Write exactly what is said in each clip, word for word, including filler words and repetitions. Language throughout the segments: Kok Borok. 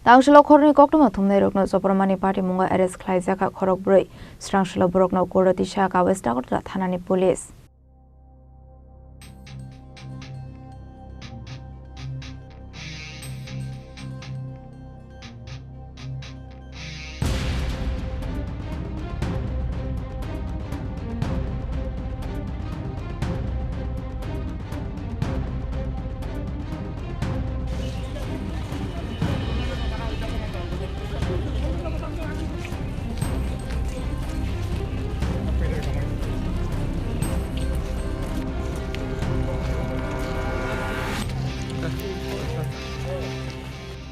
Tangsalo khoroknwi koktwma thumnairokno Chopramani patimungo arrest khlaijak kha khorokbrwi. Srangsalo borokno court-o tisa kha West Agartala thanani police.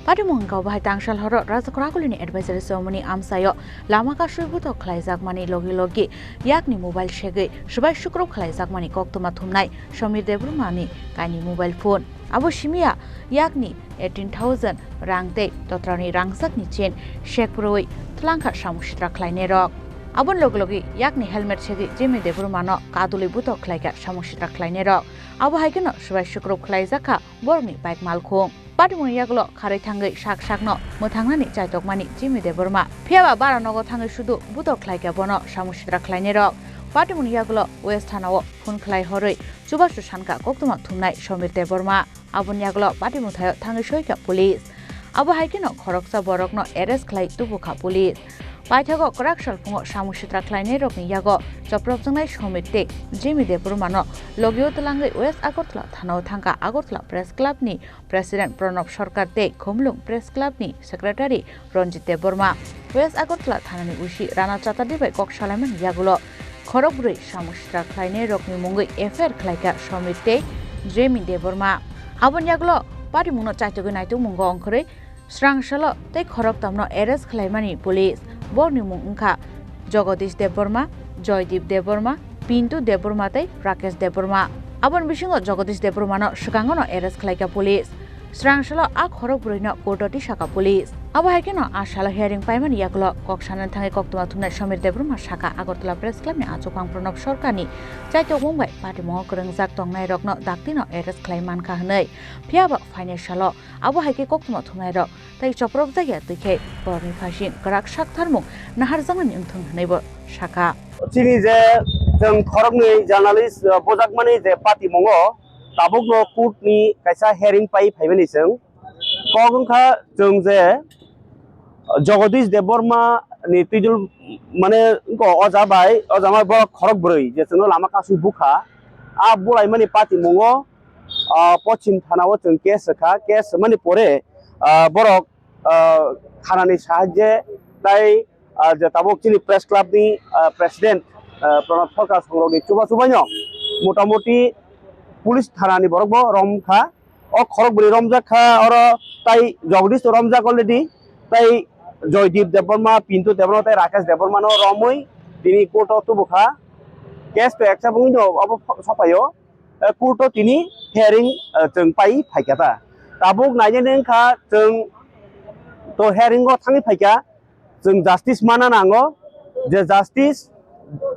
Patimung wngkha bahai tangsal horo Raja Korakulini advisory chomoni amchaio lama kasui butok khlaijakmani logi logi yakni mobile segwi swbai sukrub khlaijakmani koktwma thumnai Somir Debbarmani kainwi mobile phone. Abo simiya yakni eighteen thousand rang tei totrani rangchakni chain sekpurwi twlangkha samung sitra khlainairok. Aboni logi logi yakni helmet segwi Jimmy Debbarmano kadulwi butok khlaikha samung sitra khlainairok. Abo hai kheno swbai sukrub khlaijakha borokni bike malkhung. Patimungni yagulo kharwi thangwi sak sakno mwthangnani chaitokmani Jimmy Debbarma. Phiyaba bara nogo thangwi sudu butok khlaikha bono samung sitra khlainairok. Patimungni yagulo West Thanao phone khlai horwi chubachu sankha koktwma thumnai Somir Debbarma. Aboni yagulo patimung thaio thangwi soikha police. Abo hai kheno khoroksa borokno arrest khlai tubukha police. Paithago kwrak salphungo samung sitra khlainairokni yago chopropjaknai Somir tei Jimmy Debbarmano logio twlangwi West Agartala thanao thangkha Agartala Press Club ni President Pranab Sarkar tei Khumulwng Press Club ni Secretary Ranjit Debbarma. West Agartala thanani usi Rana Chatterjee bai kok salaimani yagulo khorokbrwi samung sitra khlainairokni mungwi F I R khlaikha Somir tei Jimmy Debbarma. Aboni yagulo patimungno chaitogwi naitokmungo ongkhorwi Srangsalo tei khoroktamno arrest khlaimani police. Borokni mung wngkha Jagadish Debbarma, Joydeep Debbarma, Pintu Debbarma tei Rakesh Debbarma. Aboni bisingo Jagadish Debbarmano swkangono arrest khlaikha police. Srangsalo a khorokbrwino court-o tisakha police. Abo hai kheno a salo hearing paimani yagulo kok sanani thangwi koktwma thumnai Somir Debbarma sakha Agartala Press Club ni achukphang Pranab Sarkarni chaitokmung bai patimungo kwrwngjak tongnairokno daktino arrest khlai mankha hwnwi. Phiyaba phainai salo abo hai khe koktwma thumnairok tei chopropjak ya twi khe borokni phaising kwrak saktharmung naharjaknani wngthung hwnwibo sakha. Chini je chwng khoroknwi journalist, uh, bujakmani je patimungo tabukno court ni kaisa hearing pai phaimani chwng kok wngkha chwng je Jagadish Debbarma ni twijol mane wngkha oja bai, oja bai borok khorokbrwi je chwngno lama kasui bukha, a bulaimani patimungo ah, Pochim Thana o chwng case rwkha. Case rwmani pore, ah, borok, ah, thanani sahajye tai, ah, je tabuk chini press club ni, ah, president, ah, Pranab Sarkar songrokni chuba chubaino motamoti police thanani borokbo romkha. O khorokbrwi romjak kha, oro tai Jagdish romjak already, tai Joydeep Debbarma, Pintu Debbarma tai Rakesh Debbarmano romwi tini court o tubukha. Case to eksa bungwi no obo sokphaio. Eh, court o tini hearing, eh, chwng pai phaikha ta. Tabuk nainani wngkha chwng to hearing o thangwi phaikha, chwng justice mana nango, je justice,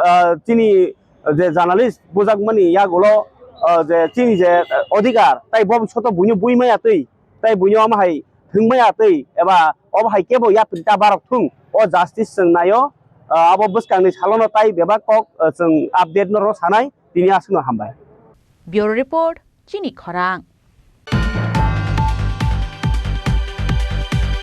eh, chini je journalist bujakmani yagulo, eh, je chini je, eh, odhikar tai bobishoto buino bui maya twi, tai buino omo hai thwng maya twi, eba obo hai kebo yapri ta barok thung, o justice chwng naio, eh, abo bwskangni salono tai bebak kok, eh, chwng update no rw sanai. Tini aswkno hambai. Bureau Report, Chini Khorang.